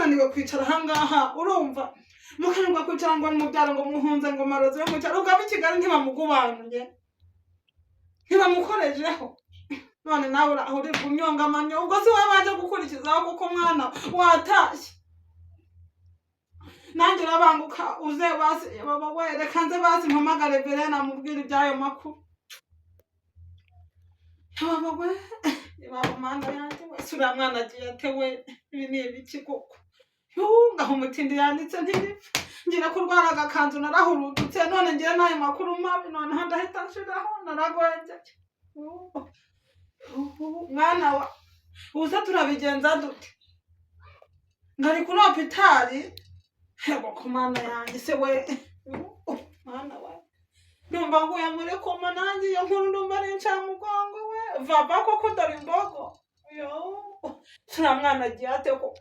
Mwananiwe kwicara ahangaha, urumva mukananirwa kwicara ngo ni mubyara, ngo muhunze, ngo marozi yo mu cyaro. Ubwo ab'i Kigali ntibamugubanuye, ntibamukorejeho. None nawe urahurirwa umyongamanyo. Ubwo si wowe baje gukurikizaho, kuko umwana watashye. Nanjye urabanguka uze basi. Baba we, reka nze basi mpamagare Verena amubwire iby'ayo makuru. Baba we, baba, mana yanjye we, si uriya mwana agiye ate we? Ibi ni ibiki koko? Yuhu, ngaho umutindi yanditse ntiripfa. Ngira kurwara agakanzu, narahurudutse, none ngira n'ayo makuru mabi. Noneho ndahita nshiraho, naragwengeye. Mwana wa uza, turabigenza dute? Ngari kuri hôpital. Yego ku mana yanjye se we, mwana we, ndumva nguye muri koma nanjye. Iyo nkuru ndumva ari incamugongo we. Vava koko, dore imbogo yo, turiya mwana agiye ate koko?